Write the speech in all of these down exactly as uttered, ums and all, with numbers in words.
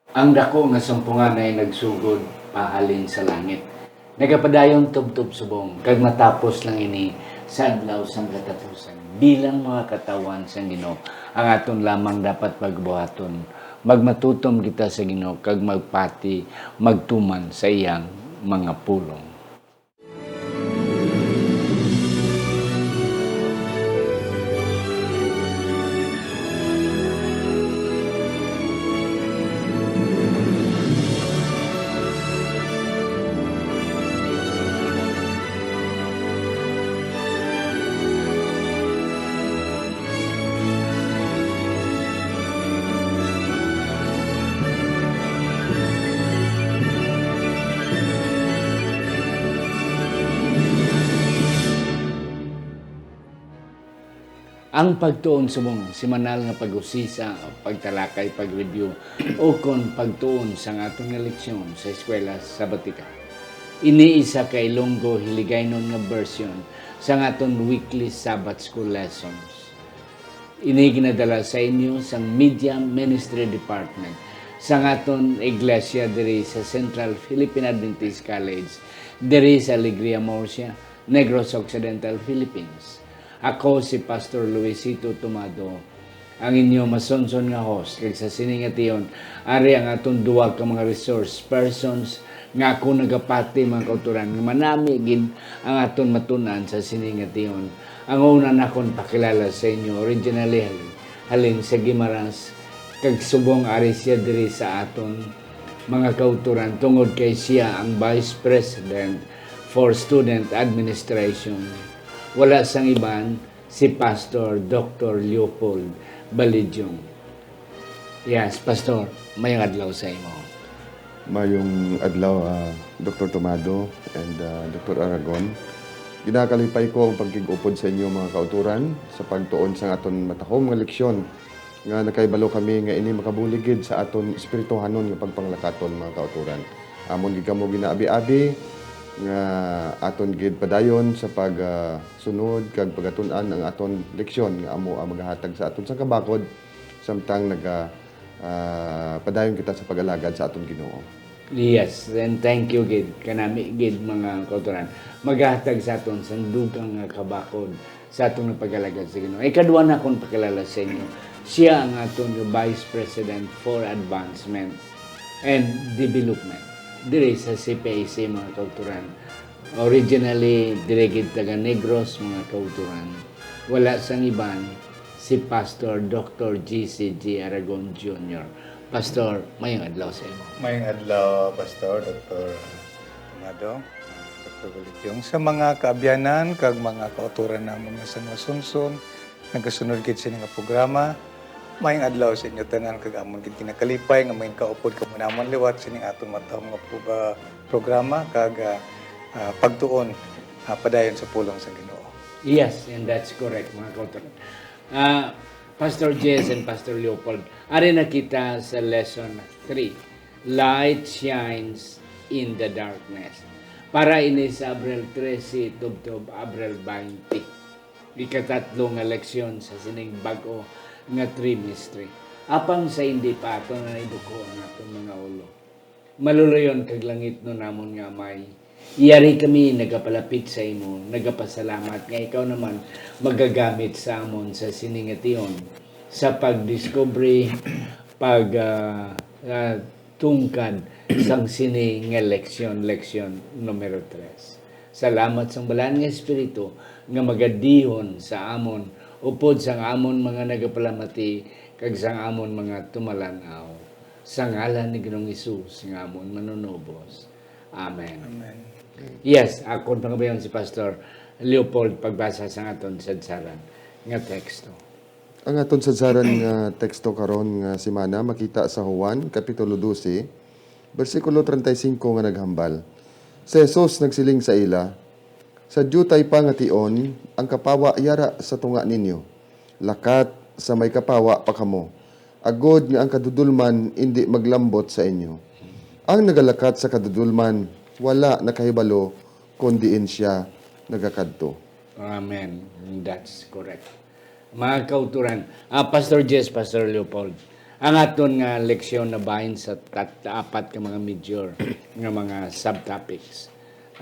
Ang daku nga sumpunganay nagsugod pahalin sa langit, nagapadayon tubtob subong, kag matapos lang ini sa adlaw sang katapusan. Bilang mga katawhan sang Ginoo, ang aton lamang dapat pagbuhaton, magmatutom kita sa Ginoo, kag magpati, magtuman sa iyang mga pulong. Ang pagtuon subong semanal nga pag-usisa, pagtalakay, pag-review, ukon pagtuon sang aton nga leksyon sa eskwela sabatika. Ini isa ka Ilonggo Hiligaynon nga version sang aton weekly Sabbath School lessons. Ini ginadala sa inyo sang Media Ministry Department sang aton iglesia diri sa Central Philippine Adventist College, diri sa Alegria Murcia, Negros Occidental, Philippines. Ako si Pastor Luisito Tomado, ang inyo masunson nga host, kag sa sini nga tion, ari ang aton duha ka mga resource persons nga ako nagapati, mga kautoran, nga manami gid ang aton matun-an sa sini nga tion. Ang una nakon pakilala sa inyo, originally halin, halin sa Guimaras, kag subong ari siya diri sa aton, mga kautoran, tungod kay siya ang Vice President for Student Administration. Wala sang iban, si Pastor Doctor Leopold Balidyong. Yes, Pastor, mayong adlaw sa imo. Mayong adlaw, ah, Doktor Tomado and, ah, Doktor Aragon. Ginakalipay ko ang pagkig-upod sa inyo, mga kautoran, sa pagtuon sang aton matahom nga leksyon nga nakahibalo kami nga ini makabulig gid sa aton espirituhanon nga pagpanglakaton, mga kautoran. Amon gid kamo ginaabi-abi nga aton gid padayon sa pag, ah, sunod kag pagatun-an ang aton leksyon nga amo ang magahatag sa aton sang kabakod samtang naga, ah, padayon kita sa pag-alagad sa aton Ginoo. Yes, and thank you gid kanami gid, mga kautoran. Magahatag sa aton sang dugang nga kabakod sa aton nga pag-alagad sa Ginoo. Ikadua nakon pakilala sa inyo, siya ang aton nga Vice President for Advancement and Development diri sa C P A C, mga kautoran. Originally, diri gid taga Negros, mga kautoran. Wala sang iban, si Pastor Doctor G C G Aragon Junior. Pastor, mayong adlaw sa imo. Mayong adlaw, Pastor, Doktor Amado, Doktor Balidyong. Sa mga kaabyanan kag mga kautoran namon nga sa masunson, nagasunod gid sini nga programa, mayong adlaw sa inyo tanan, kag amon gid kinakalipay nga may kaupod kamo namon liwat sining aton matahom nga pu-, ah, programa kag, ah, ah, pagtuon, ah, padayon sa pulong sa Ginoo. Yes, and that's correct, mga kautoran. Ah, Pastor Jess and Pastor Leopold, ari na kita sa lesson three, Light Shines in the Darkness. Para ini sa Abril trese tubtob Abril twenty, ikatatlo nga leksyon sa sining bag-o nga trimestre. Apang sa hindi pa aton na iduko ang aton mga ulo, maluloyon kag langitnon namon nga Amay, yari kami nagapalapit sa imo, nagapasalamat nga ikaw naman magagamit sa amon sa sini nga tion sa pagdiskubre, pag, ah, ah, tungkad sang sini nga leksyon, leksyon numero tres. Salamat sang Balaan nga Espiritu nga magadihon sa amon upod sang amon mga nagapalamati kag sang amon mga tumalan-aw. Sa ngalan ni Ginoong Hesus nga amon Manunubos. Amen. Amen. Yes, akon pangabayon si Pastor Leopold pagbasa sang aton sadsaran nga teksto. Ang aton sadsaran nga teksto karon nga semana makita sa Juan, Kapitulo dose, bersikulo treinta y cinco nga naghambal, Si Jesus nagsiling sa ila, "Sa diutay pa nga tion, ang kapawa yara sa tunga ninyo. Lakat sa may kapawa pa kamo, agod nga ang kadudolman indi maglambot sa inyo. Ang nagalakat sa kadudolman wala nakahibalo kon diin sia nagakadto." Amen. That's correct. Mga kauturan, ah, Pastor Jess, Pastor Leopold, Ang aton nga leksyon nabahin sa tat-, apat ka mga major nga mga subtopics.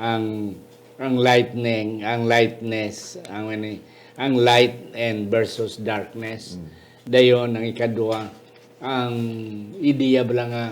Ang, ang lightning, ang lightness, ang, ano, ang light and versus darkness. Mm. Dayon, ang ikadua, ang ideya bala nga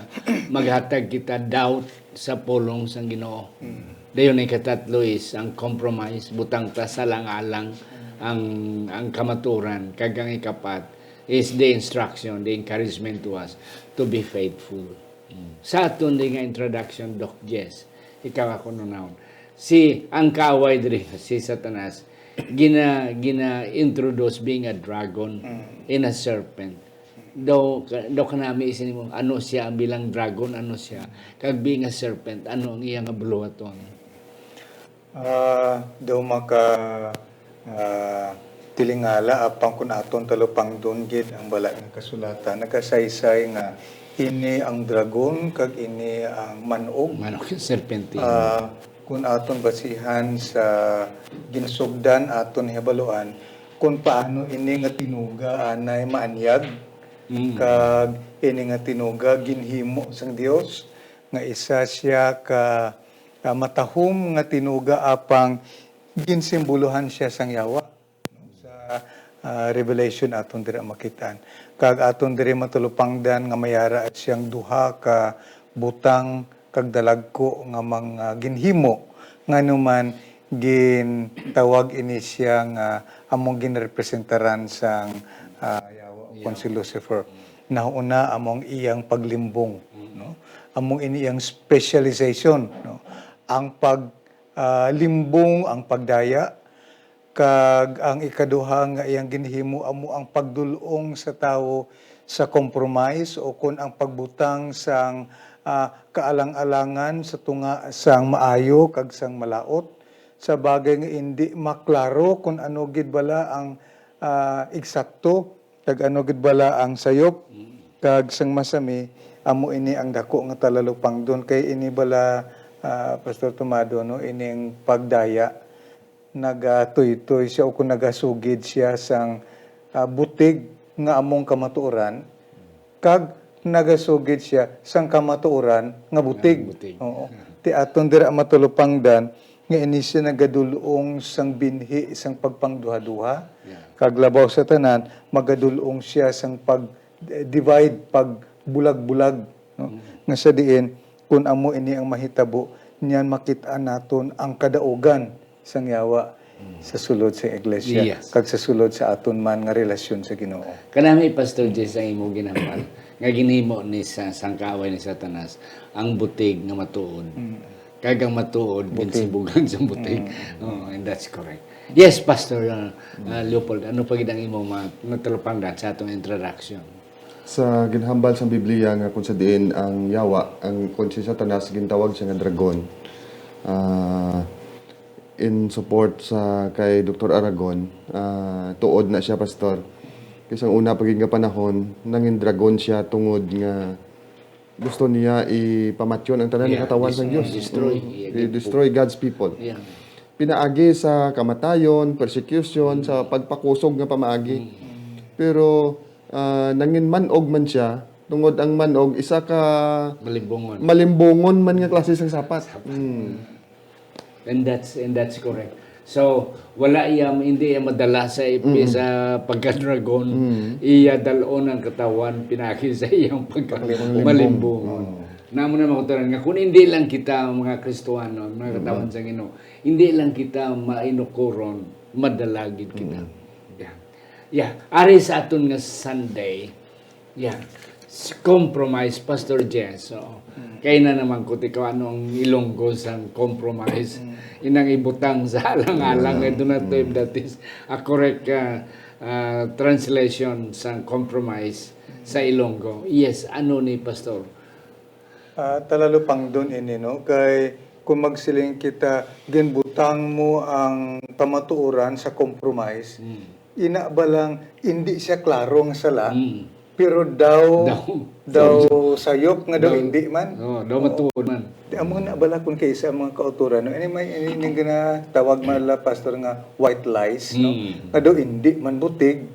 maghatag kita doubt sa pulong sang Ginoo. Mm. Dayon, ang ikatatlo is ang compromise, butang ta sa alang-alang ang, ang kamatuoran. Kag ang ikapat is the instruction, the encouragement to us to be faithful. Mm. Sa aton di nga introduction, Doc Jess, ikaw ako nunahon. Si, ang kaaway diri, si Satanas, gina, gina-introduce being a dragon Mm. and a serpent. Daw, ka-, daw kanami isin mo, ano siya bilang dragon, ano siya, kag being a serpent, ano ang iya nga buluhaton? Ah, daw maka, ah, tilingala apang kun aton talupangdon gid ang bala nga kasulatan, nagasaysay nga ini ang dragon kag ini ang man-og. Man-og, serpente. Ah, kun aton basihan sa ginsugdan aton hibaluan, kun paano ini nga tinuga anay maanyag, Mm. kag ini nga tinuga ginhimo sang Dios, nga isa siya ka, ah, matahom nga tinuga, apang ginsimbolohan siya sang yawa. Sa, ah, Revelation aton dira makit-an. Kag aton diri matalupangdan nga may ara siyang duha ka butang kag dalagku nga mga ginhimo, ngano man gintawag ini siya nga among ginrepresentaran sang, ah, yawa, kon si Lucifer. Nauna among iyang paglimbong, no? Among ini iyang specialization, no? Ang pag, ah, limbong, ang pagdaya, kag ang ikaduha nga iyang ginhimo amo ang pagdul-ong sa tawo sa compromise, o kon ang pagbutang sang, ah, kaalang-alangan sa tunga sang maayo kag sang malaut, sa bagay nga indi maklaro kon ano gid bala ang, ah, eksakto, kag ano gid bala ang sayop, Mm. kag sang masami, amo ini ang dako nga talalupangdon, kay ini bala, ah, Pastor Tomado, no, ining pagdaya, nagatuytoy siya o kung nagasugid siya sang, ah, butig nga among kamatuoran, kag nagasugid siya sang kamatuoran nga butig. Nga butig. Oo. Ti aton dira matalupangdan nga ini siya nagadul-ong sang binhi sang pagpangduhaduha, Yeah. kag labaw sa tanan, magadul-ong siya sang pag-divide, pagbulag-bulag, no? Mm. Nga sa diin, kun amo ini ang mahitabo, niyan makit-an naton ang kadaugan sang yawa Mm. sa sulod sa iglesia, Yes. kag sa sulod sa aton man nga relasyon sa Ginoo. Kanami, Pastor Jess, ang imo ginhambal nga ginhimo ni sa sangkaaway ni Satanas ang butig nga matuod. Mm. Kag ang matuod, Butig. ginsibugan sa butig. Mm. Oh, and that's correct. Yes, Pastor, uh, uh, Leopold, ano pa gid ang imo ma-, matalupangdan sa atong introduction? Sa ginhambal sang Biblia nga kung sa diin ang yawa, ang, kung si Satanas, gintawag siya nga dragon. Ah, in support sa kay Doktor Aragon, ah, tuod na siya, Pastor. Kay sang una pa gid nga panahon, nangin dragon siya tungod nga gusto niya ipamatyon ang tanan nga Yeah, katawan sang destroy, Dios. destroy. Mm. Yeah, I-destroy God's people. Yeah. Pinaagi sa kamatayon, persecution, sa Mm. pagpakusog nga pamaagi. Mm. Pero, ah, nangin man-og man siya, tungod ang man-og isa ka Malimbungon. malimbungon man nga klase sang sapat. Sapat. Mm. And that's, and that's correct. So, wala iya, hindi iya madala sa ipi-, Mm. sa pagka-dragon. Mm. Iya dal-on ang katawan, pinagi sa iyang pagka-, Pagkalimbungon. malimbungon. Oo. Namo na makuturan nga, kung hindi lang kita, mga Kristohanon, mga Mm. katawan sa Ginoo, hindi lang kita mainukoron, madala gid kita. Mm. Yeah. Yeah. Ari sa aton nga Sunday, Yeah. S-, compromise, Pastor Jess. Oo. Mm. Kay na naman ko, ikaw, ano ang Ilonggo sang compromise? Mm. Inang ibutang sa alang-alang. Mm. I do not know if Mm. that is a correct, uh, uh, translation sang compromise sa Mm. Ilonggo. Yes, ano ni, Pastor? Ah, talalupangdon ini, no? Kay kung magsiling kita, ginbutang mo ang kamatuoran sa compromise, Mm. ina ba lang, hindi siya klaro nga sala, Mm. pero daw, Daw. daw sayop nga daw Daw, hindi man. oh, daw Oo. matuod man. Di, amo na bala kung kay sa mga kauturan, no? Ini may, ini, ini ginatawag man la, Pastor, nga white lies, no? Mm. Nga daw hindi man butig,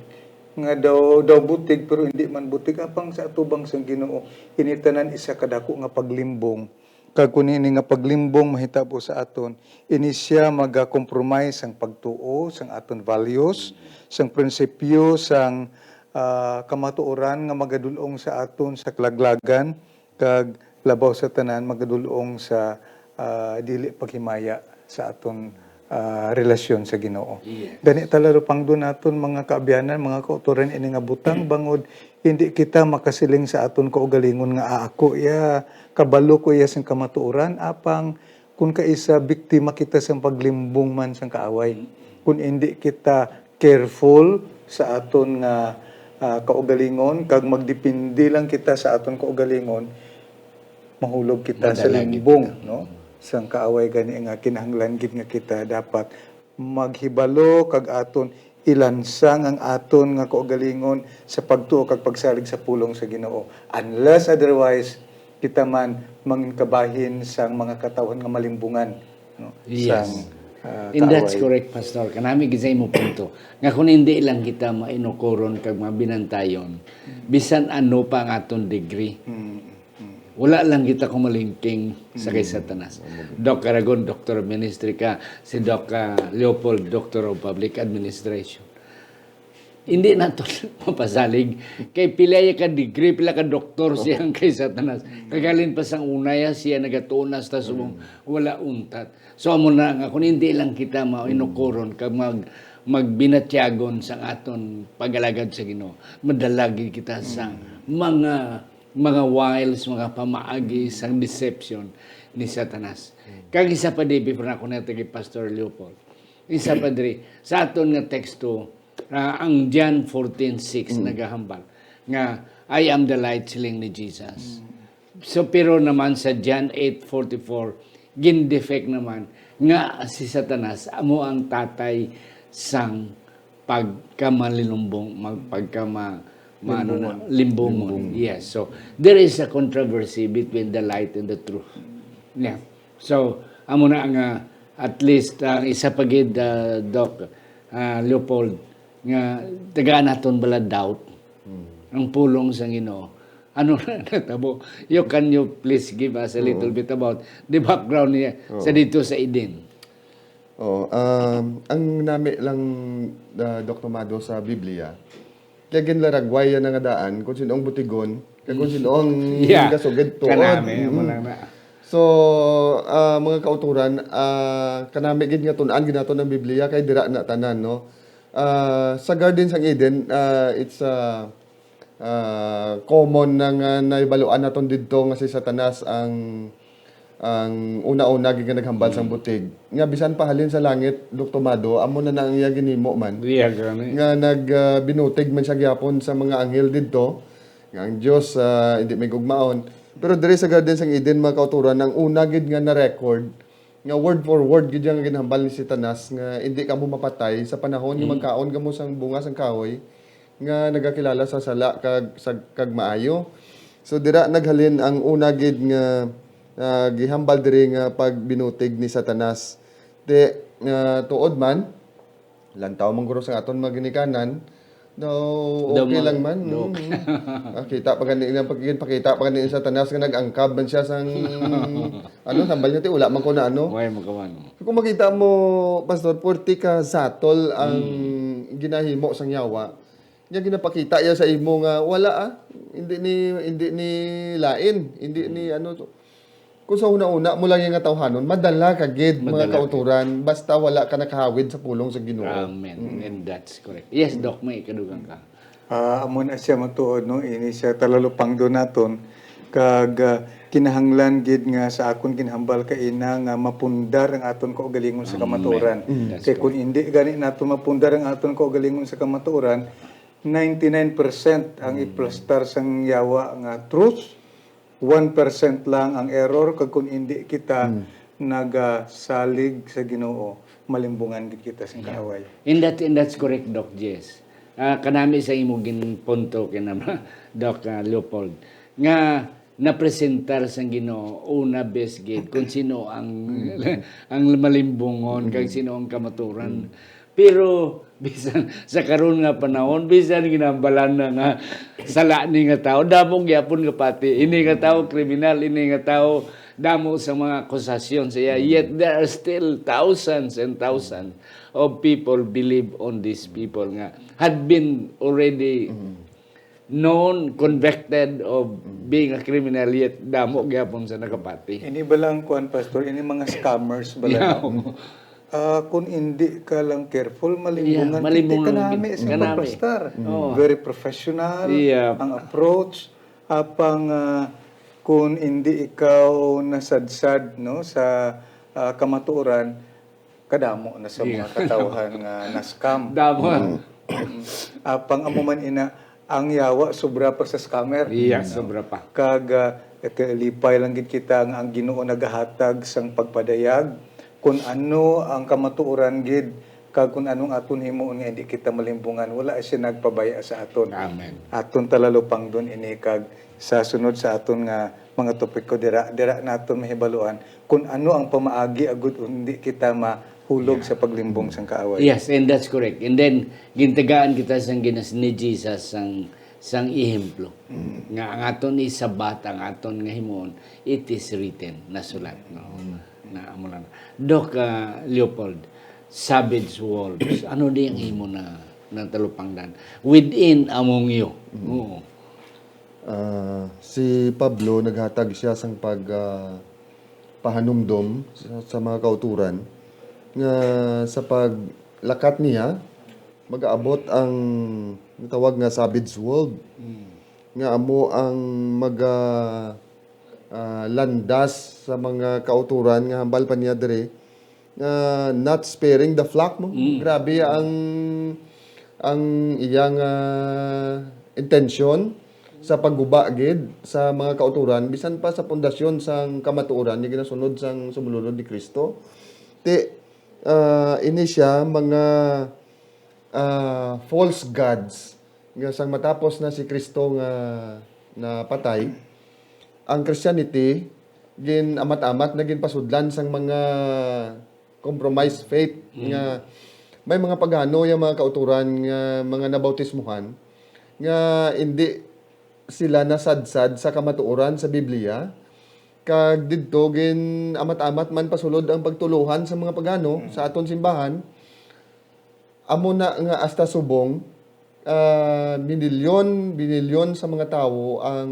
nga daw, daw butig, pero hindi man butig. Apang sa atubang sang Ginoo, ini tanan isa ka dako nga paglimbong. Kag kun ini nga paglimbong mahitabo sa aton, ini sia maga-compromise sang pagtuo, sang aton values, sang prinsipyo, sang, ah, kamatuoran nga magadul-ong sa aton sa kalaglagan, kag labaw sa tanan magadul-ong sa, ah, dili paghimaya sa aton, ah, relasyon sa Ginoo. Yes. Gani, talalupangdon naton, mga kaabyanan, mga kautoran, ini nga butang, bangod hindi kita makasiling sa aton kaugalingon nga, "Ah, ako iya, kabalo ko iya sing kamatuoran." Apang kun kaisa, biktima kita sang paglimbong man sang kaaway. Kun hindi kita careful sa aton nga, ah, kaugalingon, kag magdepende lang kita sa aton kaugalingon, mahulog kita sa Madala gid limbong, kita. no? Sang kaaway gani nga kinahanglan gid nga kita dapat maghibalo kag aton ilansang ang aton nga kaugalingon sa pagtuo kag pagsalig sa pulong sa Ginoo. Unless otherwise, kita man mangin kabahin sang mga katawhan nga malimbungan, no? Yes. Sang, ah, And that's kaaway. correct, Pastor. Kanami gid sa imo punto. Nga kung hindi lang kita mainukoron kag mabinantayon, bisan ano pa ang aton degree, Mm, mm. wala lang kita kumalingking sa kay Mm. Satanas. Tama. Doc Aragon, Doctor of Ministry ka. Si Doc, ah, Leopold, Doctor of Public Administration. Hindi nato mapasalig. Kay pila ya ka degree, pila ka doktor Oh. siya ang kay Satanas. Kagalin pa sang una ya, siya nagatuon hasta subong Mm. wala untat. So, amo na nga, kung hindi lang kita Mm. mainukoron kag mag-, magbinatyagon sa aton pag-alagad sa Ginoo, madala gid kita sa Mm. mga, mga wiles, mga pamaagi sang deception ni Satanas. Mm. Kag isa pa di, before na ako natagi Pastor Leopold, isa pa diri, sa aton nga teksto, ah, ang John fourteen six Mm. nagahambal nga, "I am the light," siling ni Jesus. Mm. So, pero naman sa John eight forty-four, gin-defect naman nga si Satanas amo ang tatay sang pagkamalilumbong, mag-, pagkama-, maano na, Limbungon. limbungon. Limbungon. Yes. So, there is a controversy between the light and the truth. Yeah. So, amo na nga, at least, ah, isa pa gid, ah, Doc, ah, Leopold, nga tagaan naton bala doubt Mm. ang pulong sa Ginoo. Ano na natabo? You, can you please give us a Oo. little bit about the background niya sa Oo. dito sa Eden? Oo, um, ang nami lang, ah, Doc Tomado, sa Biblia, kaya ginlaragway yan nga daan kung sino ang butigon, kag kung sino ang Yeah. gasugid tuod. Kanami, amo Mm. lang na. So, ah, mga kauturan, ah, kanami gid nga tun-an gid naton ang Biblia, kay dira na tanan, no? Ah, sa Garden sang Eden, ah, it's, ah, ah, common na nga nahibaluan naton didto nga si Satanas ang, ang una-una gid nga naghambal sang Mm. butig. Nga bisan pa halin sa langit, Doc Tomado, amo na na ang iya ginhimo man. Iya, gani. Nga nag, ah, binutig man siya gyapon sa mga anghel didto, nga ang Dios, ah, hindi may gugmaon. Pero diri sa Garden sang Eden, mga kauturan, ang una gid nga na-record, nga word for word gid yang ginhambal ni Satanas nga hindi kamo mapatay sa panahon nga Mm. magkaon kamo sang bunga sang kahoy nga nagakilala sa sala kag sa, kag maayo. So, dira naghalin ang una gid nga, ah, gihambal diri nga pagbinutig ni Satanas. Ti, ah, tuod man, lantaw man guro sa aton mga ginikanan, no, Daw okay ma-, lang man. daw. Mm. Ah, kita pa gani, pakita pa gani sa Satanas nga nag-angkab man siya sang, ano, sambal niya, ti, wala man ko na ano. Way makawan. Kung makita mo, Pastor, purti ka satol ang Mm. ginahimo sang yawa. Niya ginapakita iya sa imo nga wala, ah. Hindi ni, hindi ni lain, hindi ni Mm. ano to. Kung sa una-una mo lang yung nga tawhanon, madala ka gid, mga Madala ka. kauturan, basta wala ka nakahawid sa pulong sa Ginoo. Amen. Mm. And that's correct. Yes, Doc, may ikadugang ka. Ah, amo na siya matuod, no? Ini siya talalupangdo naton. Kag, ah, kinahanglan gid nga sa akon ginhambal kaina nga mapundar ang aton kaugalingon sa Amen. kamatuoran. Mm. That's Kay kung correct. hindi gani naton mapundar ang aton kaugalingon sa kamatuoran, ninety-nine percent ang Mm. iplastar sang yawa nga truth, one percent lang ang error, kag kung hindi kita Mm. nagasalig sa Ginoo, malimbungan gid kita sing Yeah. kaaway. And that, and that's correct, Doc Jess. Ah, kanami sa imo ginpunto kina Doc, ah, Leopold, nga napresentar sang Ginoo una bes gid kung sino ang, Mm. ang malimbungon, kag Mm. sino ang kamaturan. Mm. Pero bisan sa karon nga panahon, bisan ginambalan na nga sala ni nga tawo, damo gyapon nga pati. Ini nga tawo kriminal, ini nga tawo damo sa mga akusasyon sa iya. Yet there are still thousands and thousands of people believe on these people nga had been already known, convicted of being a criminal, yet damo gyapon sa nakapati. Ini ba lang, kuan, Pastor? Ini mga scammers ba lang, Yeah. no? Ah, kung hindi ka lang careful, malimbungan Yeah, malimbungan ka, kanami gid. Sa Kanami. pagpastar. Oo. Very professional Yeah. ang approach. Apang, ah, kung hindi ikaw nasadsad, no, sa, ah, kamatuoran, kadamo na sa mga Yeah. katawhan nga na-scam. Damo. Mm. Apang amo man ina, ang yawa sobra pa sa scammer. Yeah, sobra pa. Kag, ah, kalipay lang gid kita nga ang Ginoo nagahatag sang pagpadayag kun ano ang kamatuoran gid kag kun anong aton himuon nga hindi kita malimbungan. Wala siya nagpabaya sa aton. Amen. Aton talalupangdon ini kag sa sunod sa aton nga mga topiko dira, dira naton mahibaluan kung ano ang pamaagi agud hindi kita mahulog Yeah. sa paglimbong sang kaaway. Yes, and that's correct. And then, gintagaan kita sang ginas ni Jesus sang, sang ehemplo. Mm. Nga ang aton isabat, ang aton nga himuon, it is written, nasulat, no? Mm. Na amo lang. Doc, ah, Leopold, savage wolves, ano di ang imo na, na talupangdan? Within, among you. Mm. Oo. Ah, si Pablo naghatag siya sang pag, ah, pahanumdom sa, sa mga kauturan nga sa paglakat niya, mag-aabot ang natawag nga savage world, Mm. nga amo ang maga, ah, landas sa mga kauturan nga hambal pa niya diri, ah, not sparing the flock, no? Mm. Grabe ang, ang iyang, ah, intensyon sa pagguba gid sa mga kauturan, bisan pa sa pundasyon sang kamatuoran nga ginasunod sang sumulunod ni Cristo. Ti, ah, ini siya mga, ah, false gods nga sang matapos na si Cristo nga napatay, ang Christianity gin-amat-amat na ginpasudlan sang mga compromised faith Mm. nga may mga pagano yang mga kauturan nga mga nabautismuhan nga indi sila nasadsad sa kamatuoran sa Biblia, kag didto gin-amat-amat man pasulod ang pagtuluhan sa mga pagano Mm. sa aton simbahan. Amo na nga hasta subong, ah, binilyon, binilyon sa mga tawo ang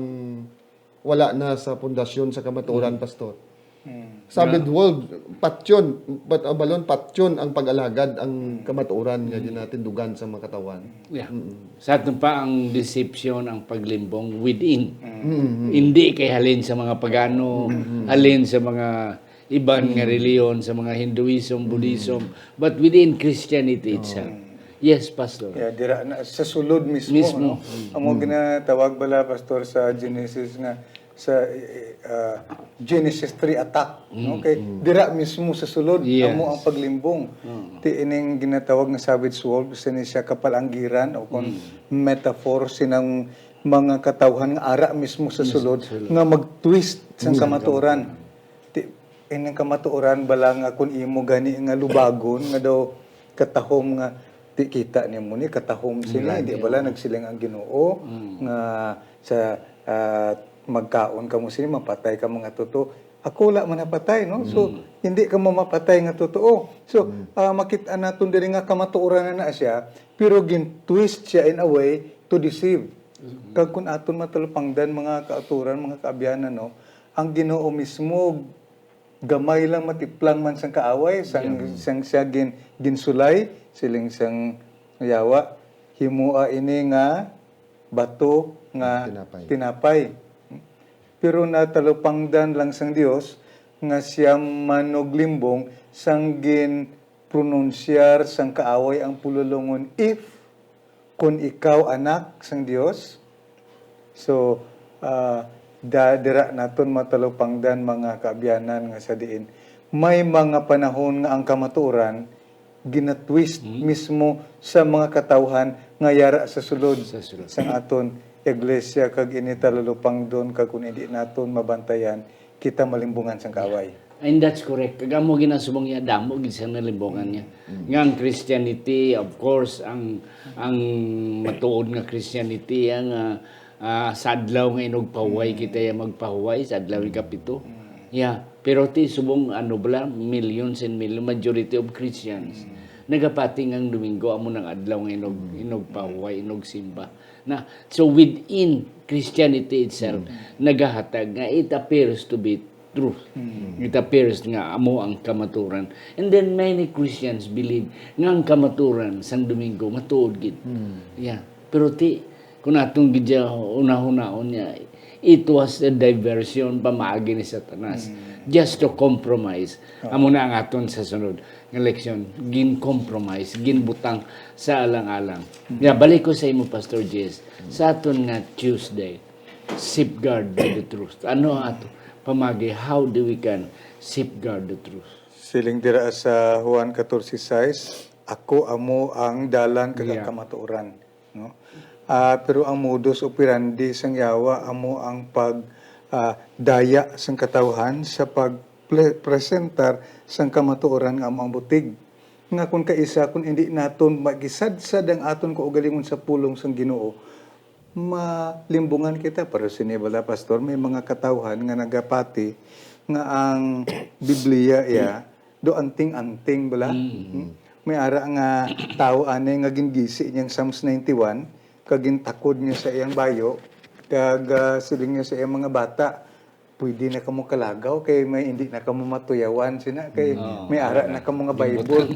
wala na sa pundasyon sa kamatuoran, Mm. Pastor. Mm. Sabid Yeah. world, patyon, pat-, ah, balon, patyon ang pag-alagad, ang Mm. kamatuoran nga Mm. ginatindugan sa mga katawhan. Yeah. Mm. Sa aton pa ang deception, ang paglimbong within. Mm. Mm. Hindi kay halin sa mga pagano, Mm. halin sa mga iban nga Mm. reliyon, sa mga Hinduism, Mm. Buddhism, but within Christianity Oh. itself. Mm. Yes, Pastor. Yeah, dira na, sa sulod mismo, Mismo. no? Mm. Amo Mm. ginatawag bala, Pastor, sa Genesis nga, sa, eh, ah, Genesis three attack, no? Mm. Kay Mm. dira mismo sa sulod, Yes. amo ang paglimbong. Mm. Ti ining ginatawag nga savage world, sini siya kapalanggiran o kon Mm. metaphor sinang mga katawhan nga ara mismo sa Yes, sulod sulod. nga mag-twist sang Yes. kamatuoran. Ti, ining kamatuoran bala nga kun imo gani nga lubagon nga daw katahom nga, "Ti kita nimo ni katahom sini," Grabe, di bala oo. nagsiling ang Ginoo Mm. nga sa, ah, "Magkaon kamo sini, mapatay kamo nga totoo." Ako wala man napatay, no? So, Mm. hindi ka mamapatay nga totoo. So, Mm. ah, makit-an naton diri nga kamatuoran na, na siya, pero gin-twist siya in a way to deceive. Mm. Kag kun aton matalupangdan, mga kaaturan, mga kaabyanan, no, ang Ginoo mismo gamay lang matiplang man sang kaaway, sang, Yeah. sang siya gin-, ginsulay, siling sang yawa, "Himoa ini nga bato nga Tinapay. tinapay." Pero natalupangdan lang sang Dios nga siya manuglimbong sang ginpronunsyar sang kaaway ang pululongon, "If, kun ikaw anak sang Dios." So, ah, da-, dira naton matalupangdan, mga kaabyanan, nga sa diin may mga panahon nga ang kamatuoran ginatwist Mm. mismo sa mga katawhan nga yara sa sulod Sa sulod. sang aton iglesia, kag ini talalupangdon, kag kung hindi naton mabantayan, kita malimbungan sang kaaway. And that's correct. Kag amo ginasubong niya, damo gid sa nalimbongan niya. Nga ang Christianity, of course, ang, ang matuod nga Christianity, ang, ah, ah, sa adlaw nga inugpahuway kita ya magpahuway, sa adlaw ikapito. Yeah. Pero ti subong, ano bala, millions and millions, majority of Christians, nagapati nga ang Domingo amo nang adlaw nga inog, inugpahuway, inugsimba. Na, so within Christianity itself, nagahatag nga it appears to be truth. It appears nga amo ang kamaturan. And then many Christians believe nga ang kamaturan sang Domingo matuod gid. Yeah. Pero ti, kung atong gid siya hunahunaon niya, it was a diversion, pamaagi ni Satanas, just to compromise. Amo na ang aton sa sunod nga leksyon, gin-compromise, ginbutang sa alang-alang. Yeah, balik ko sa imo, Pastor Jess, sa aton nga Tuesday, safeguard by the truth. Ano ang ato pamagi? How do we can safeguard the truth? Siling dira sa Juan katorse sais, "Ako amo ang dalan kag ang Yeah. kamatuoran." No? Ah, pero ang modus operandi sang yawa amo ang pag, ah, daya sang katawhan sa pag pre-, presentar sang kamatuoran nga amo ang butig. Nga kun kaisa, kun indi naton magisadsad ang aton kaugalingon sa pulong sang Ginoo, malimbungan kita. Pero sini bala, Pastor, may mga katawhan nga nagapati nga ang Biblia iya do anting-anting bala. Mm. Hmm? May ara nga tawo ani nga gingisi niya ang Psalms ninety-one, kag gintakod niya sa iyang bayo, kag, ah, siling niya sa iyang mga bata, "Pwede na kamo kalagaw kay may, hindi na kamo matuyawan," sina, kay Mm. may ara na kamo nga Bible.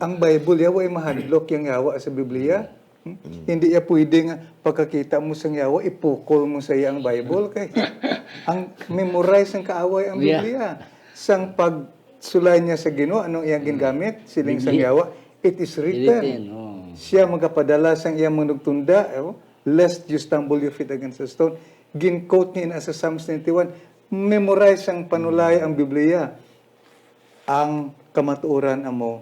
Ang Bible, ya, way mahadlok yang yawa sa Biblia. Hmm? Mm. Hindi ya pwede nga pagkakita mo sang yawa, ipukol mo sa iya ang Bible, kay ang memorize ang kaaway ang Yeah. Biblia. Sang pagsulay niya sa Ginoo, anong iyang Mm. gingamit? Siling sang Biblia. Yawa, "It is written." Written, oh. Siya magapadala sang iyang manugtunda, oh, "Lest you stumble your feet against a stone." Gin-quote niya ina sa Psalms ninety-one. Memorize ang panulay ang Biblia. Ang kamatuoran amo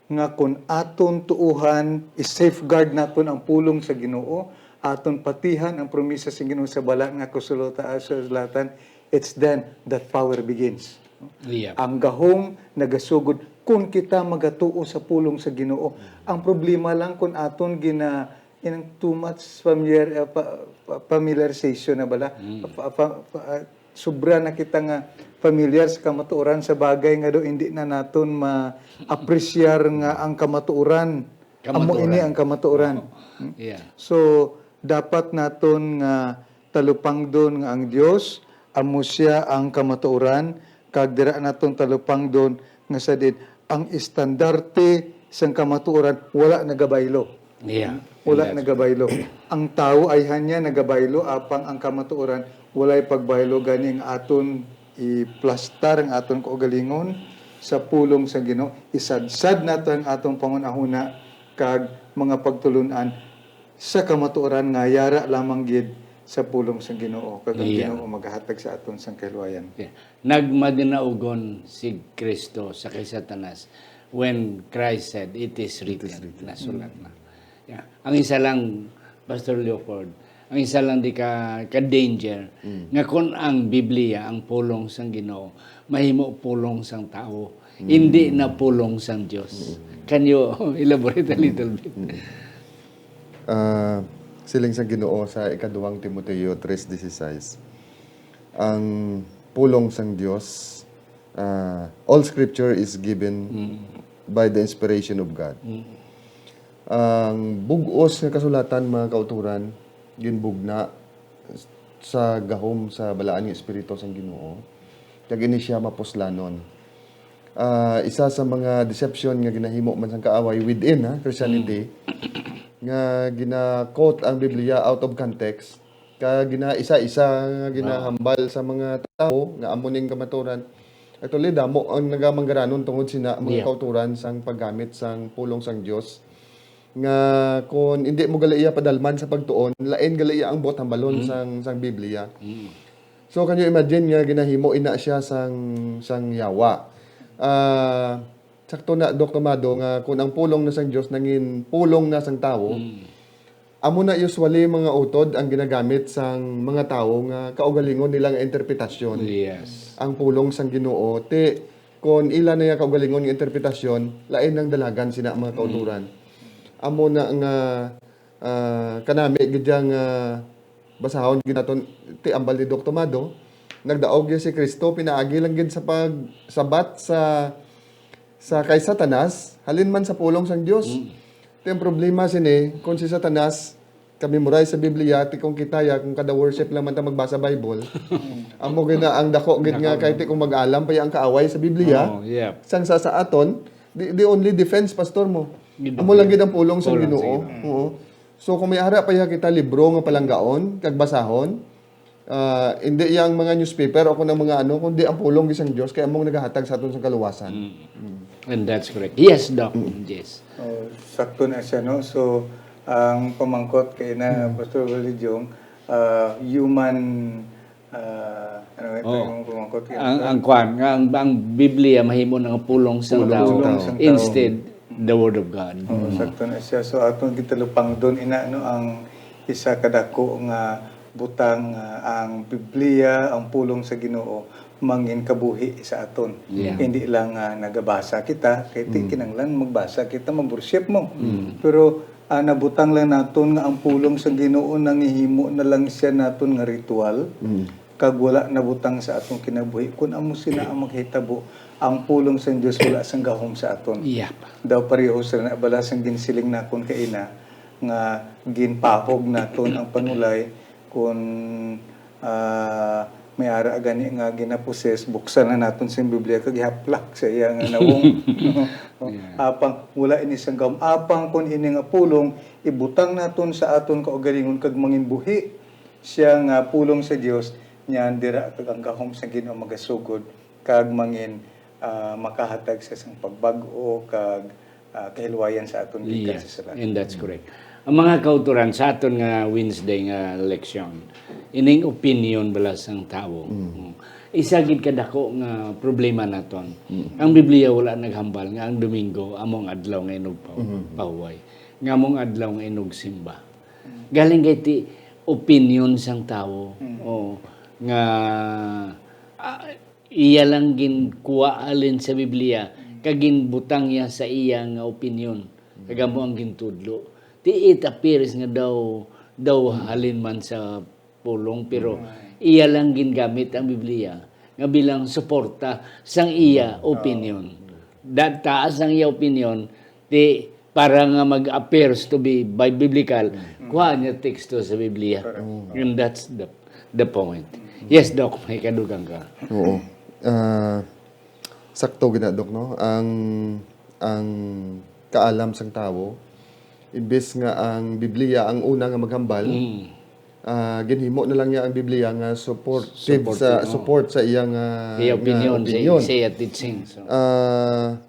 nga kun aton tuohan, i-safeguard naton ang pulong sa Ginoo, aton patihan ang promisa sa Ginoo sa Balaan nga Kasulota-, Kasulatan, it's then that power begins. Yeah. Ang gahom nagasugod kun kita magatuo sa pulong sa Ginoo. Ang problema lang kun aton gina-, inang too much familiar, uh, pa-, pa-, familiarization na bala. Mm. Pa-, pa-, pa-, uh, sobra na kita nga familiar sa kamatuoran sa bagay nga do hindi na naton ma-appreciar nga ang kamatuoran. Amo ini Kamatuoran. Ang kamatuoran. Oo. Hmm? Yeah. So, dapat naton nga talupangdon nga ang Dios amo sia ang kamatuoran, kag dira naton talupangdon nga sa din ang estandarte sang kamatuoran wala nagabaylo. Yeah. Wala That's nagabaylo. Ang tawo ayhan niya nagabaylo, apang ang kamatuoran walay pagbaylo. Gani ang aton iplastar ang aton kaugalingon sa pulong sa Ginoo. Isadsad nato ang aton panghunahuna kag mga pagtulun-an sa kamatuoran nga yara lamang gid sa pulong sa Ginoo, kag ang Yeah. Ginoo magahatag sa aton sang kaluwayan. Yeah. Nagmadinaugon si Kristo sa kay Satanas when Christ said, "It is It is written." Written. Nasulat na. Yeah. Ang isa lang, Pastor Leopold, ang isa lang di ka, ka danger, Mm. nga kon ang Biblia, ang pulong sang Ginoo, mahimo pulong sang tawo, Mm. hindi na pulong sang Dios. Mm. Can you elaborate a little bit? Mm. Ah, siling sang Ginoo sa ikaduhang Timoteo tres dieciséis, ang pulong sang Dios, ah, "All scripture is given Mm. by the inspiration of God." Mm. Ang bug-os nga kasulatan, mga kauturan, ginbugna sa gahom sa balaan nga Espiritu sang Ginoo, kag ini siya mapuslanon. Ah, isa sa mga deception nga ginahimo man sang kaaway within, ha, Christianity, Mm. nga gina-quote ang Biblia out of context, kag gina-isa-isa nga ginahambal sa mga tawo nga amo ning kamaturan. Actually, damo ang nagamanggaranon tungod sina mga Yeah. kauturan sang paggamit sang pulong sang Dios, nga kon indi mo gali iya padalman sa pagtuon, lain gali iya ang buot hambalon Mm. sang, sang Biblia. Mm. So, can you imagine nga ginahimo ina siya sang, sang yawa? Ah, sakto na, Doc Tomado, nga kun ang pulong na sang Dios nangin pulong na sang tawo, Mm. amo na usually mga utod ang ginagamit sang mga tawo nga kaugalingon nila nga interpretasyon. Yes. Ang pulong sang Ginoo, ti kon ila na iya kaugalingon nga interpretasyon, lain ang dalagan sina mga kauturan. Amo na nga ah, kanami gid yang ah, basahon gid naton ti ambal ni Doc Tomado, nagdaog gyud si Cristo pinaagi lang gid sa pagsabat sa sa kay Satanas halin man sa pulong sang Dios. Ti ang problema sini, kung si Satanas ka-memorize sa Biblia, ti kung kita ya, kung kada worship lang man ta magbasa Bible, amo gid na ang dako gid nga kay ti kung mag-alam pa ya ang kaaway sa Biblia, Oh, yep. sang sa, sa aton, the, the only defense, pastor, mo. Gid Amo lang yun. Gid ang pulong sang Pulong sa Ginoo. Ginoo. Oo. So kung may ara pa ya kita libro nga palanggaon kag basahon, ah, hindi yang mga newspaper o kung ang mga ano, kundi ang pulong gid sang Dios kay among nagahatag sa aton sa kaluwasan. And that's correct. Yes, Doc. Yes. Oh, sakto na siya, no? So, ang pamangkot kay na Pastor Valijong, ah, human, ah, ano ito Oh. Yung pamangkot? Ang ang kwan nga ang, ang Biblia mahimo nga pulong sa Pulong sa tao tao. Pulong sang tao. Instead the word of God. Oo, sakto na siya. So, atong gintalupangdon ina, no, ang isa kadako nga butang nga ang Biblia, ang pulong sa Ginoo, mangin kabuhi sa aton. Yeah. Hindi lang nga nagabasa kita, kay ti kinahanglan magbasa kita, mag-worship mo. Pero ah, nabutang lang naton nga ang pulong sa Ginoo nangihimo na lang siya naton nga ritual, kag wala nabutang sa atong kinabuhi. Kun amo sina ang maghitabo, ang pulong sa Dios wala sang gahom sa aton. Yeah. Daw pareho sila na bala sang ginsiling nakon kaina nga ginpahog naton ang panulay kun ah, may ara gani nga ginaposes, buksan na naton sing Biblia kag gihaplak sa iya nga nawong. Apang wala ini sang gahom. Apang kun ini nga pulong ibutang naton sa aton kaugalingon kag manginbuhi siya nga pulong sa Dios, niyan dira kag ang gahom sang Ginoo magasugod kag mangin ah, makahatag sa sang pagbag-o kag ah, kahilwayan sa aton gikan Yes, sa sala. And that's correct. Ang mga kauturan sa aton nga Wednesday nga leksyon, ining opinion bala sang tawo. Mm. Isa gid kadako nga problema naton. Ang Biblia wala naghambal nga ang Domingo among adlaw nga inugpahuway, nga among adlaw nga inugsimba. Galing kay ti opinion sang tawo. Oo, nga ah, iya lang ginkuha halin sa Biblia kag ginbutang niya sa iya nga opinion kag amo ang gintudlo. Ti it appears nga daw daw halin man sa pulong, pero iya lang gingamit ang Biblia nga bilang suporta sang iya opinion. Da taas ang iya opinion, ti para nga mag-appears to be bi- biblical, kuha niya teksto sa Biblia. And that's the the point. Yes, Doc, may kadugang ka. Oo. Ah, sakto gina, Doc, no? Ang ang kaalam sang tawo, imbes nga ang Biblia ang una nga maghambal, ah, ginhimo na lang niya ang Biblia nga supportive Supportive, sa oo. support sa iya nga, Iya nga opinion, sa, opinion. sa iya teaching. So. Ah,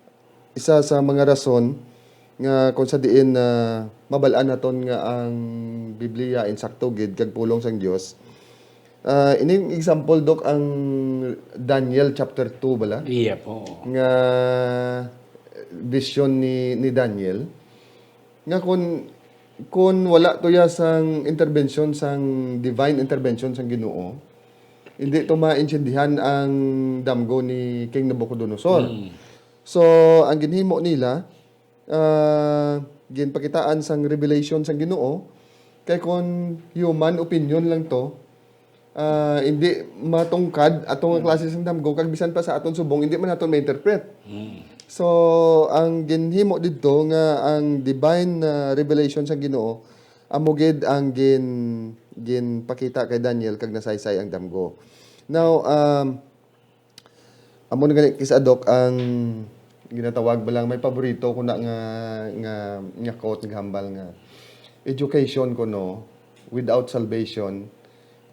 isa sa mga rason nga kung sa diin na mabal-an naton nga ang Biblia insakto gid kag pulong sang Dios. Ah, ining example, Doc, ang Daniel chapter two bala, Iya po. nga vision ni ni Daniel nga kun kun wala to ya sang intervention, sang divine intervention sang Ginoo, hindi to maintindihan ang damgo ni King Nabucodonosor. So ang ginhimo nila, ah, ginpakitaan sang revelation sang Ginoo kay kun human opinion lang to, ah, hindi matungkad ato nga klase sang damgo, kag bisan pa sa aton subong hindi man naton ma-interpret. So ang ginhimo didto nga ang divine ah, revelation sang Ginoo amo gid ang gin ginpakita kay Daniel kag nasaysay ang damgo. Now, um, amo na gani kisa, Doc, ang ginatawag ba lang, may paborito ko na nga nga nga quote nga hambal nga, "Education kuno without salvation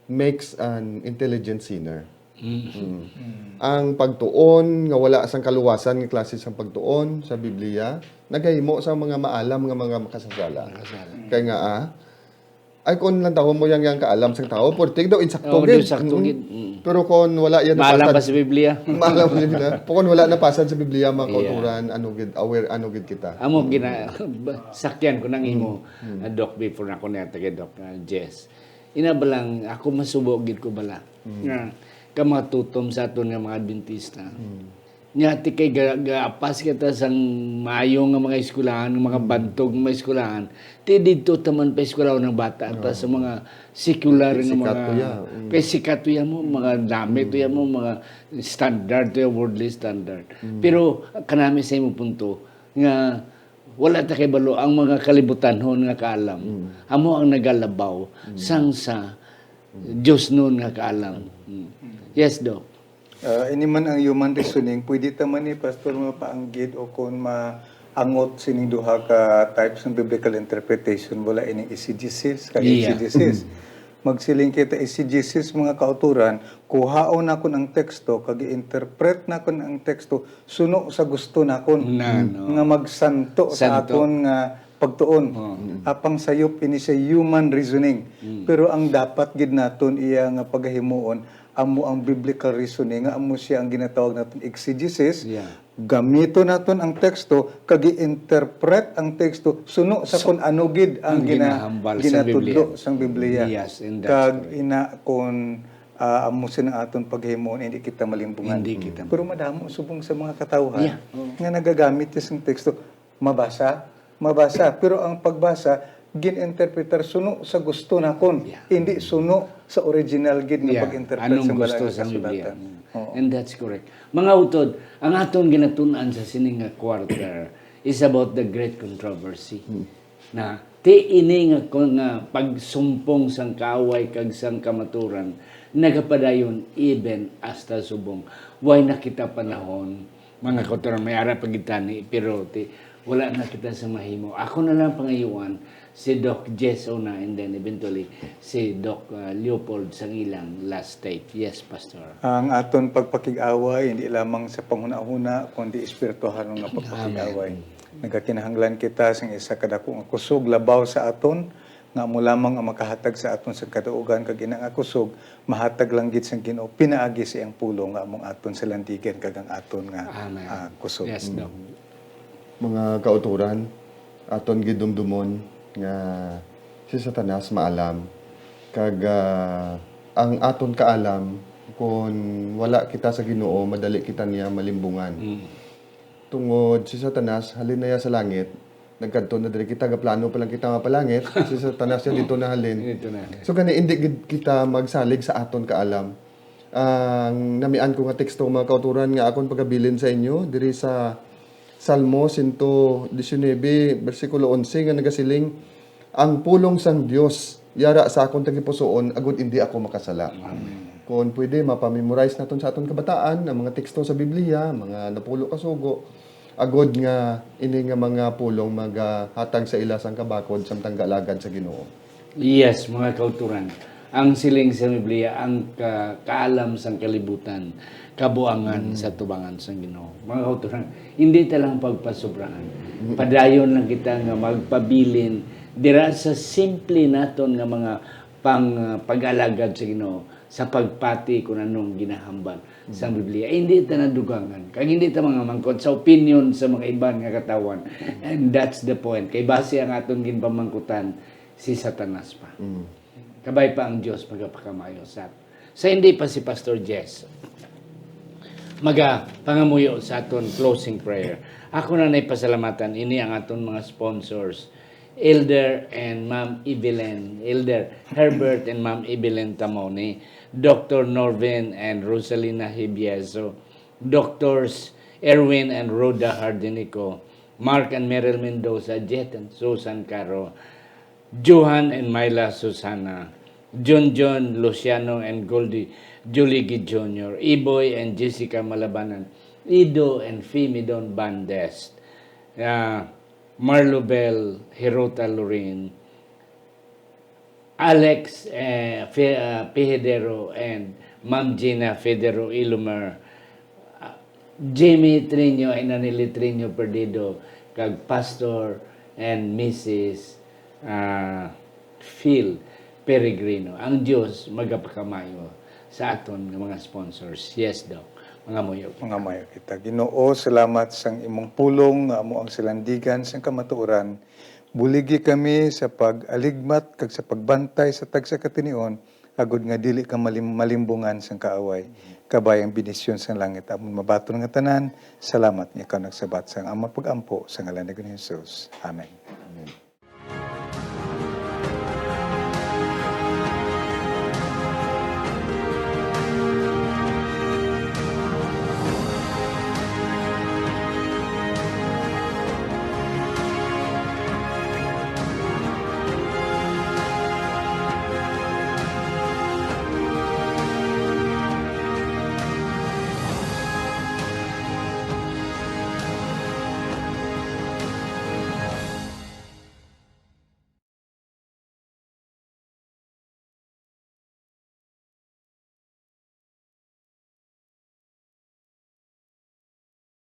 makes an intelligent sinner." Mm. Ang pagtuon nga wala sang kaluwasan nga klase sang pagtuon sa Biblia nagahimo sa mga maalam nga mga makasasala. Kay nga ah, Ay, kung lantawon mo yang, yang kaalam sang tawo, purtig daw, insakto Oo, gid. insakto Mm. gid. Mm. Pero kung wala yan Maalam napasad, ba sa Biblia? Maalam sa Biblia. Pero kung wala napasad sa Biblia, mga Yeah. kauturan, ano gid, aware, ano gid kita. Amo gina sakyan ko nang imo, uh, Doc, before na ako na kay Doc, uh, Jess. Ina ba lang, ako masubo gid ko bala. Nga, ka mga tutom sa aton nga mga Adventista. Nya, ti kay ga- gaapas kita sang maayo nga mga eskwelahan, nga mga bantog nga mga eskwelahan, ti didto ta man pa eskwelahon ang bata ta sa mga secular nga Sikat mga to ya, mm. Kay sikat to ya mo, mga dami to ya mo, mga standard to ya, worldly standard. Pero kanami sa imong punto nga wala ta kay balo ang mga kalibutanhon nga kaalam. Amo ang nagalabaw sang sa Dios nun nga kaalam. Mm. Yes, Doc. Ah, ini man ang human reasoning, pwede ta man ni Pastor mapaanggid o kon maangot sining duha ka types ng biblical interpretation, wala ining eisegesis, kag Yeah. exegesis. Magsiling kita exegesis, mga kauturan, kuhaon nakon ang teksto, kag i-interpret nakon ang teksto suno sa gusto nakon Na, no. nga magsanto sa Santo. akon nga pagtuon. Oh. Apang sayop ini sa human reasoning. Pero ang dapat gid naton iya nga pagahimuon amo ang biblical reasoning, nga amo siya ang ginatawag naton exegesis. Yeah. Gamiton naton ang teksto kag i-interpret ang teksto suno sa kun ano gid ang, ang gina- ginahambal sa ginatudlo Biblia. Sang Biblia. Yes, and that's Kag correct. Ina kun ah, amo sina aton paghimuon, hindi kita malimbugan. Hindi kita. Pero madamo subong sa mga katawhan Yeah, oo. nga nagagamit sang teksto. Mabasa, mabasa, pero ang pagbasa gin-interpretar suno sa gusto nakon, Yeah. hindi suno sa original gid nga Yeah, pag-interpret anong sa gusto Balaan nga sang Biblia. Kasulatan. Oo. And that's correct. Mga utod, ang aton ginatun-an sa sini nga quarter is about the great controversy. Na ti ini nga, nga pagsumpong sang kaaway kag sang kamaturan nagapadayon even hasta subong way na kita panahon. Mga kauturan, may ara pa gid tani, pero ti, wala na kita sa mahimo. Ako na lang pangayuan si Doc Jess una, and then eventually si Doc, uh, Leopold sang ilang last take. Yes, Pastor. Ang aton pagpakig-away hindi lamang sa panghunahuna, kundi espirituhanon nga pagpakig-away. Nagakinahanglan kita sang isa ka dako nga kusog labaw sa aton, nga amo lamang ang makahatag sa aton sa kaduogan, kag ina nga kusog mahatag lang gid sang Ginoo pinaagi sa iyang pulong nga among aton salandigan kag ang aton nga, Amen. ah, kusog. Yes, Doc. Mga kauturan, aton gidumdumon nga si Satanas maalam, kag, ah, ang aton kaalam, kon wala kita sa Ginoo, madali kita niya malimbungan. Tungod si Satanas, halin na ya sa langit, nagkadto na diri kita, gaplano pa lang kita mapalangit, si Satanas ya dito na halin. Dito na. So, gani, hindi gid kita magsalig sa aton kaalam. Ang namian ko nga teksto, mga kauturan, nga akon pagabilin sa inyo, diri sa Salmo sento disinebe, bersikulo onse, nga nagasiling, "Ang pulong sang Dios yara sa akon tagipusoon, agod indi ako makasala." Kung pwede, mapamemorize naton sa aton kabataan ang mga teksto sa Biblia, mga napulo ka sugo, agod nga ini nga mga pulong magahatag sa ila sang kabakod samtang gaalagad sa Ginoo. Yes, mga kauturan. Ang siling sa Biblia, ang ka- kaalam sang kalibutan, kabuangan sa tubangan sang Ginoo. Mga kauturan, hindi ta lang pagpasobrahan. Padayon lang kita nga magpabilin dira sa simple naton nga mga pang ah, pag-alagad sa Ginoo, sa pagpati kung anong ginahambal sang Biblia. Eh, hindi ta nadugangan. Kag hindi ta mga mangkot sa opinion sa mga iban nga katawan. And that's the point. Kay base ang aton ginpamangkutan, si Satanas pa. Kabay pa ang Dios magapakamayo sa aton. Sa hindi pa si Pastor Jess, magapangamuyo sa aton closing prayer. Ako na nay pasalamatan ini ang aton mga sponsors, Elder and Ma'am Evelyn, Elder Herbert and Ma'am Evelyn Tamoni, Doctor Norvin and Rosalina Hibieso, Doctors Erwin and Rhoda Hardinico, Mark and Meryl Mendoza, Jet and Susan Caro, Johan and Myla Susana, John John Luciano and Goldie Juligi Junior, Iboy and Jessica Malabanan, Ido and Fimidon Bandes, ah, Marlobel Hirota Lorin, Alex eh, Fe- ah, Pihedero and Ma'am Gina Federo Ilumer, ah, Jimmy Trino and Anili Trino Perdido, kag Pastor and Missus ah, Phil peregrino. Ang Dios magapakamayo sa aton nga mga sponsors. Yes, Doc. Mangamuyo. Mangamuyo kita. Ginoo, salamat sang imong pulong nga amo ang silandigan sang kamatuoran. Buligi kami sa pag-aligmat kag sa pagbantay sa tagsa ka tinion, agod nga dili ka malim- malimbungan sang kaaway. Kabay ang bendisyon sang langit amon mabaton nga tanan. Salamat nga ikaw nagsabat sang amon pag-ampo sa ngalan ni Jesus. Amen.